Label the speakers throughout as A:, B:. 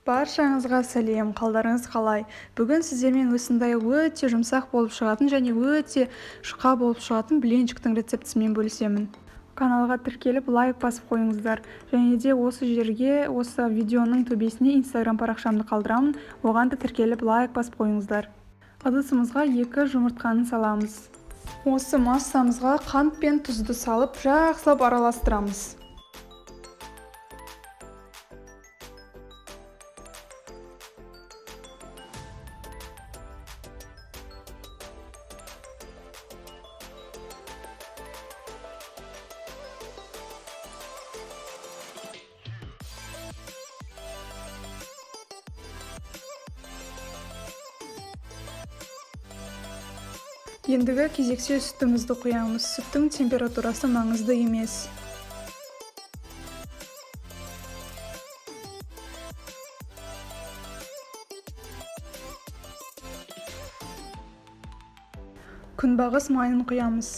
A: Баршаңызға сәлем! Қалдарыңыз қалай? Бүгін сіздермен осындай өте жұмсақ болып шығатын және өте жұқа болып шығатын блинчиктің рецептісімен бөлісемін. Каналға тіркеліп, лайк басып қойыңыздар. Және де осы жерге, осы видеоның төбесіне Инстаграм парақшамды қалдырамын, оған да тіркеліп, лайк басып қойыңыздар. Ыдысымызға 2 жұмыртқаны саламыз. Осы массамызға қант пен тұзды салып, жақсылап араластырамыз. Ендігі кезекте сүтімізді құямыз. Сүттің температурасы маңызды емес. Күнбағыс майын құямыз.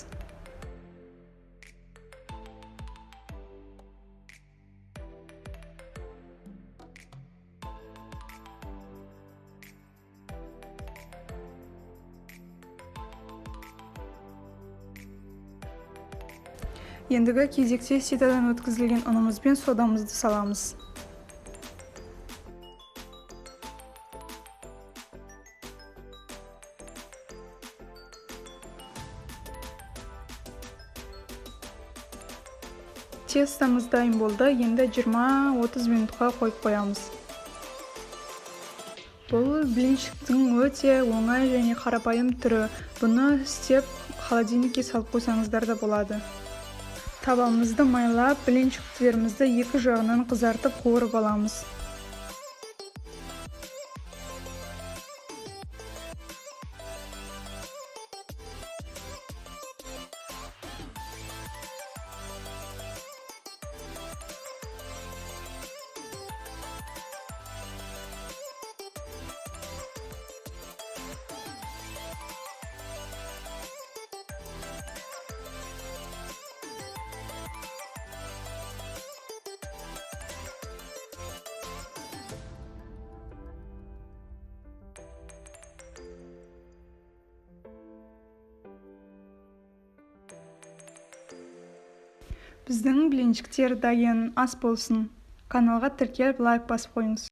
A: Ендігі кезекте ситадан өткізілген ұнымыз бен содамызды саламыз. Тестомыз дайын болды. Енді 20-30 минутқа қойып қоямыз. Бұл блинчиктің өте оңай және қарапайым түрі. Бұны істеп холодильникке салып қойсаңыздар да болады. Табамызды майлап, блинчиктерімізді екі жағынан қызартып қуырып аламыз. Біздің блинчиктер дайын, ас болсын. Каналға тіркеліп, лайк басып қойыңыз.